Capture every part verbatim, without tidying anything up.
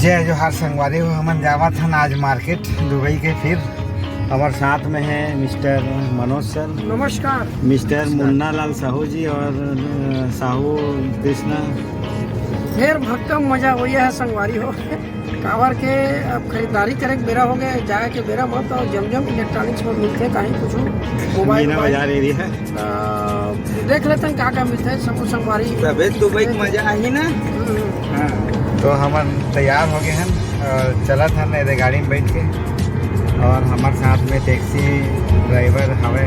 जय जोहार संगवारी हो, हमन जावत हन आज मार्केट दुबई के। फिर हमर साथ में है मिस्टर मनोज सर, नमस्कार। मिस्टर मुन्ना लाल साहू जी और, अ, साहू कृष्णा। ढेर भक्कम मजा होइया है संगवारी हो। काबर के अब खरीदारी करे के बेरा हो गए, जाए के बेरा मत, और जमजम इलेक्ट्रॉनिक्स में मिलते कहीं कुछ मोबाइल मीना वोबाइल। बाजार एरिया है। अ, देख लेते हैं का का मिलते हैं, सब संगवारी। तबे दुबई के मजा आही ना। हम्म। हाँ। तो हमन तैयार हो गए हैं और चलत हन एदे गाड़ी में बैठ के। और हमारे साथ में टैक्सी ड्राइवर हवे,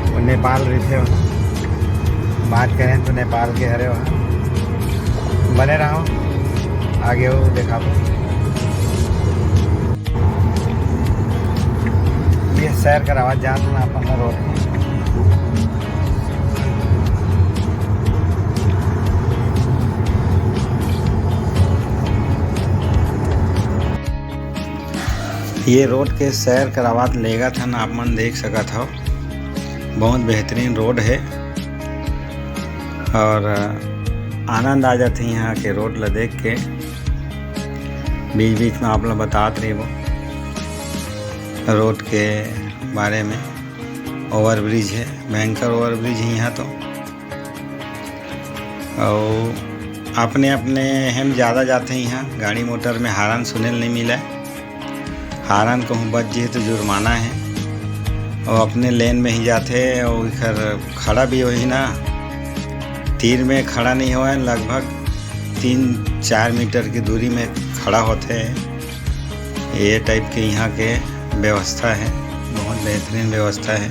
वो नेपाल रहिथे, बात करें तो नेपाल के हरे वहाँ। बने रहो, आगे वो दिखाबो। ये सैर करावत जात हन अपन रोड में। ये रोड के सैर करावत लेगत हन, आप मन देख सकत हव, बहुत बेहतरीन रोड है और आनंद आ जाथे यहाँ के रोड ला देख के। बीच बीच में आप ला बतात रहिबो रोड के बारे में। ओवर ब्रिज है, भयंकर ओवर ब्रिज है यहाँ तो। अउ अपने अपने हम ज़्यादा जाते हैं यहाँ, गाड़ी मोटर में हारन सुने ल नहीं मिला। हारन कहूँ बज जाए तो जुर्माना है। और अपने लेन में ही जाते, और इखर खड़ा भी वही ना, तीर में खड़ा नहीं हुआ है, लगभग तीन चार मीटर की दूरी में खड़ा होते हैं। ये टाइप के यहाँ के व्यवस्था है, बहुत बेहतरीन व्यवस्था है।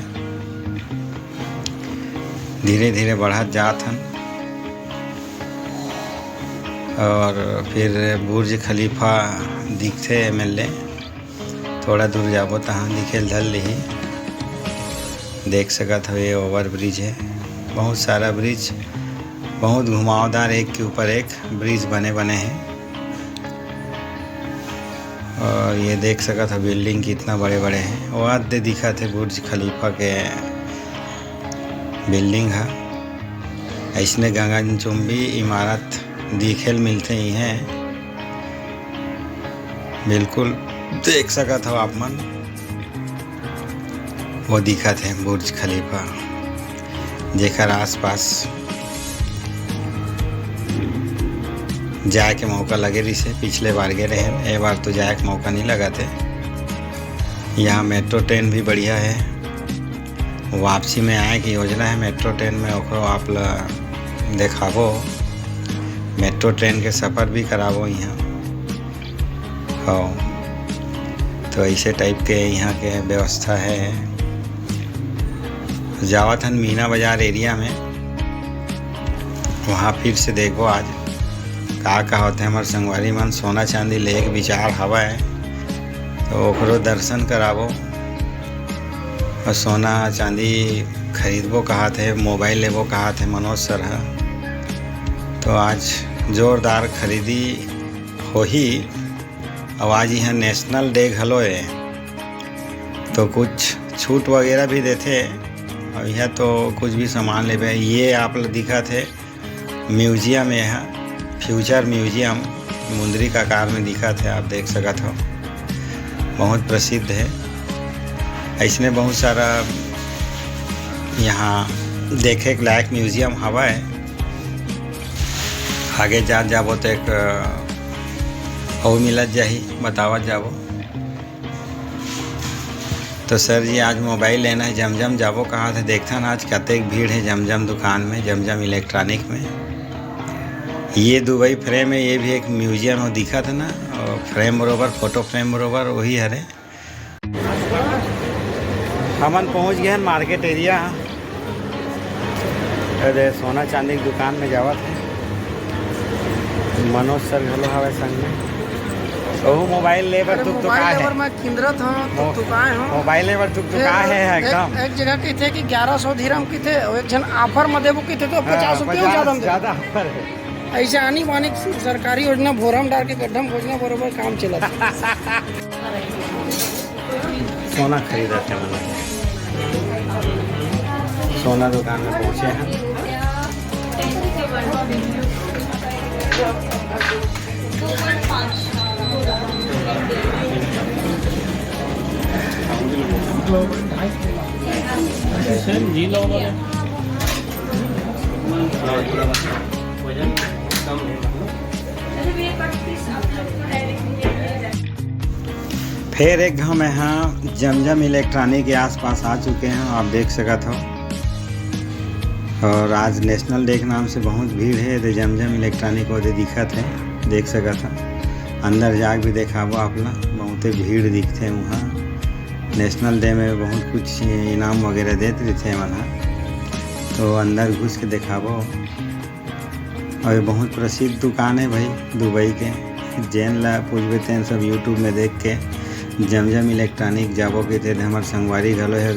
धीरे धीरे बढ़त जात हन और फिर बुर्ज खलीफा दिखथे एमेर ले। थोड़ा दूर जाबो तहाँ दिखे ल धर लिही। देख सकत हव, ये ओवर ब्रिज है, बहुत सारा ब्रिज, बहुत घुमावदार, एक के ऊपर एक ब्रिज बने बने हैं। और ये देख सकत हव बिल्डिंग कितना बड़े बड़े हैं। वो आदे दिखत है बुर्ज खलीफा के बिल्डिंग है। ऐसने गगनचुंबी इमारत दिखे ल मिलते ही हैं। बिल्कुल देख सकत हव आप मन। वो दिखत है बुर्ज खलीफा, जेकर आसपास जाए के मौका लगे रिहिसे। पिछले बार गे रहेन, ए बार तो जाए के मौका नहीं लगत है। यहाँ मेट्रो ट्रेन भी बढ़िया है, वापसी में आए के योजना है मेट्रो ट्रेन में, ओकरो आप ला देखाबो, मेट्रो ट्रेन के सफर भी कराबो यहाँ। हाँ, तो ऐसे टाइप के यहाँ के व्यवस्था है। जावत हन मीना बाजार एरिया में, वहाँ फिर से देखबो आज का का होथे। हमर संगवारी मन सोना चांदी ले के विचार हवय, तो ओकरो दर्शन कराबो। और सोना चांदी खरीदबो कहात हे, मोबाइल लेबो कहात हे मनोज सर ह। तो आज जोरदार खरीदी होही। अउ आज इहाँ नेशनल डे घलो ए, तो कुछ छूट वगैरह भी देथे। अउ इहाँ तो कुछ भी सामान लेबे, ये आप ल दिखत हे म्यूजियम, ये ह फ्यूचर म्यूजियम, मुंदरी का आकार में दिखत हे, आप देख सकत हो, बहुत प्रसिद्ध हे। ऐसने बहुत सारा यहाँ देखे के लायक म्यूजियम हवय। आगे जात जाबो तो एक, अ, अउ मिलत जाही, बतावत जाबो। तो सर जी, आज मोबाइल लेना है, जमजम जाबो कहा थे, देखथन आज कतेक भीड़ है जमजम दुकान में, जमजम इलेक्ट्रॉनिक में। ये दुबई फ्रेम है, ये भी एक म्यूजियम हो दिखत है ना, और फ्रेम बरोबर, फोटो फ्रेम बरोबर वही हरे। हमन पहुंच गए हैं मार्केट एरिया। अरे, सोना चांदी के दुकान में जावत है। मनोज सर घलो हवे संग में। ओहू मोबाइल ले बर अरे, तुक मोबाइल तुकाए ले हे। बर मैं किंदरत हूँ, तुक मो-, तुकाए हूँ। मोबाइल ले बर तुक तुकाए हे एक, एकदम। एक जगह कहिथे कि ग्यारह सौ दिरहम कहिथे, अउ एक झन ऑफर में देबो कहिथे तो हाँ, पचास रुपये पचास ज्यादा में दे। ज्यादा ऑफर है। ऐसे आनी बानी सरकारी योजना भोरम डाल के गड्ढम खोजना बरोबर काम चलत। सोना खरीदत हे मन। सोना दुकान में पहुंचे हैं। फिर एक घाव मैं हाँ जमजम इलेक्ट्रॉनिक के आसपास आ चुके हैं, आप देख सकत हो। और आज नेशनल डे के नाम से बहुत भीड़ है, तो जमजम इलेक्ट्रॉनिक वो दे दिखत है, देख सकत हो। अंदर जाके भी देखाबो आप ला, बहुते भीड़ दिखते हैं वहाँ। नेशनल डे में बहुत कुछ इनाम वगैरह देत रहिथे मन ह, तो अंदर घुस के देखाबो। और ये बहुत प्रसिद्ध दुकान है भाई दुबई के, जेन ला पूछबे तेन सब YouTube में देख के जमजम इलेक्ट्रॉनिक जाबो कहिथे। हमर संगवारी घलो है,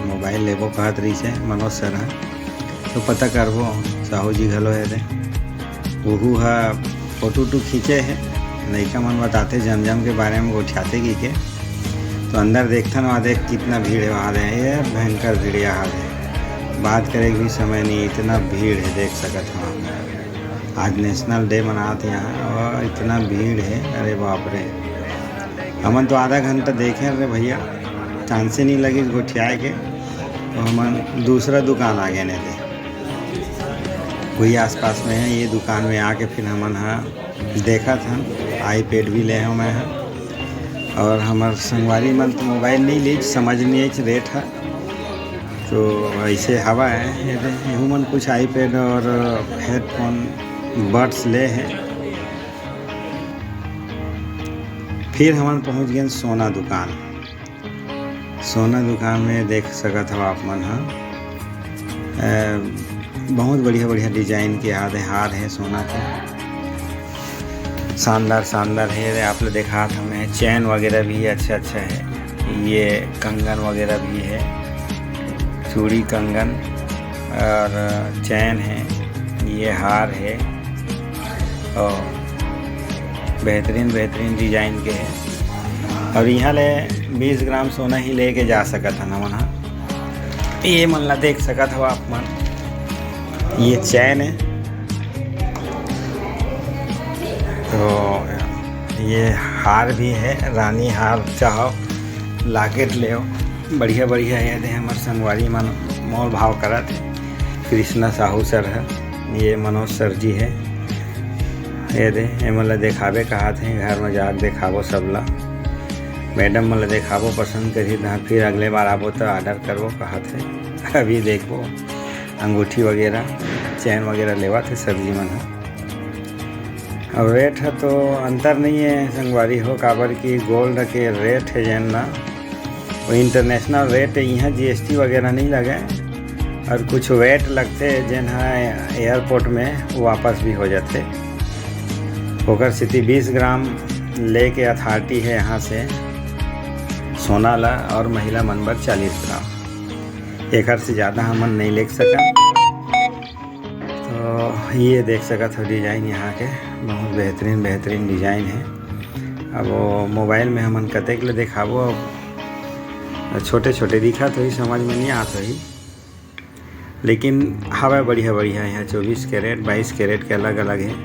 मोबाइल लेबो कहत रहिसे मनोज सर ह, तो पता करबो। साहू जी घलो है रे, ओहू ह फोटो उटू खींचे है। लइका मन बताते जमजम के बारे में, गोठियाते की के। तो अंदर देखथन, वहाँ देख कितना भीड़ है वहाँ रे, ये भयंकर भीड़ यहाँ है, बात करे के भी समय नहीं, इतना भीड़ है, देख सकत हो। आज नेशनल डे मनात यहाँ और इतना भीड़ है, अरे बाप रे। हमन तो आधा घंटा देखे रे भैया, चांसे नहीं लगिस गोठियाए के, तो हमन दूसरा दुकान आ गए नहीं थे। वही आसपास में है, ये दुकान में आके फिर हमन हा देखत हन, iPad भी ले हन मैं हा। और हमर संगवारी मन तो मोबाइल नहीं लीच, समझ नहीं आइच रेट है, तो ऐसे हवा है। ये दे, यहू मन कुछ iPad और हेडफोन, बड्स ले है। फिर हमन पहुंच गए सोना दुकान। सोना दुकान में देख सकत हो आप मन ह, अ, बहुत बढ़िया बढ़िया डिजाइन के हार है, हार है सोना के, शानदार शानदार है। आप लोग देखात हमें चैन वगैरह भी अच्छा अच्छा है, ये कंगन वगैरह भी है, चूड़ी कंगन और चैन है, ये हार है और बेहतरीन बेहतरीन डिजाइन के है। और यहाँ ले बीस ग्राम सोना ही लेके जा सकत हन हमन ह। ये मन ला देख सकत हो आप मन, ये चैन है, तो ये हार भी है, रानी हार चाहो लॉकेट ले, बढ़िया बढ़िया। ये दे हमर संगवारी मन मोल भाव करत है, कृष्णा साहू सर है, ये मनोज सर जी है। ये दे, एमन ला देखाबे कहत हे, घर में जाके देखाबो सबला। मैडम मन ला देखाबो, पसंद करही, तहाँ फिर अगले बार आबो तो ऑर्डर करबो कहत हे। अभी देखबो अंगूठी वगैरह, चैन वगैरह लेवत हे सर जी मन ह। अब रेट ह तो अंतर नहीं है संगवारी हो, काबर कि गोल्ड के रेट है जेन ना, वो इंटरनेशनल रेट है, यहाँ जीएसटी वगैरह नहीं लगे। और कुछ वैट लगथे जेन ह एयरपोर्ट में वापस भी हो जाथे। ओकर सेती बीस ग्राम लेके अथॉरिटी है यहाँ से सोना ला, और महिला मन बर चालीस ग्राम, एकर से ज़्यादा हमन नहीं ले सकन। तो ये देख सकत हो डिजाइन यहाँ के, बहुत बेहतरीन बेहतरीन डिजाइन है। अब वो मोबाइल में हमन कतेक ले देखाबो, अब छोटे छोटे दिखत होही, समझ में नहीं आत होही, लेकिन हवय बढ़िया बढ़िया। यहाँ चौबीस कैरेट, बाईस कैरेट के अलग अलग है।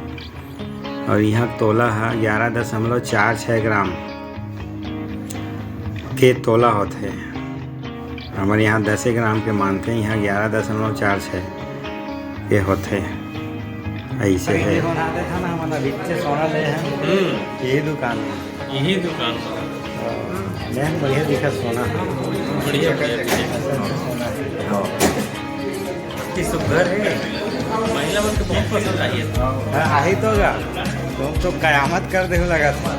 और यहाँ तोला ह ग्यारह दशमलव चार छः ग्राम के तोला होथे। हमर यहाँ दसे ग्राम के मानथे, यहाँ ग्यारह दशमलव चार छः के होथे। ऐसे है। देखो ना, देखा ना, हमन अभी से सोना ले हैं। हम्म। यही दुकान में। यही दुकान। हाँ, लेकिन बढ़िया दिखत सोना। बढ़िया, बढ़िया, बढ़िया। अच्छा, अच्छा सोना है। हाँ। ये सुघर है। महिला मन के बहुत पसंद आई है। हाँ, आही तो गा। तुम तो कयामत कर देहू लगा था।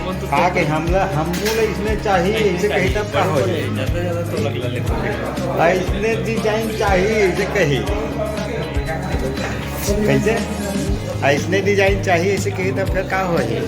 वो तो आके हमला, हमू ले इसने चाहिए, इसे कही तब का हो जाए? ज्यादा, ज्यादा तो लग, लग, लग। आ, इसने डिजाइन चाहिए, इसे कही। कैसे? आ, इसने डिजाइन चाहिए, इसे कही तब फिर का हो जाए?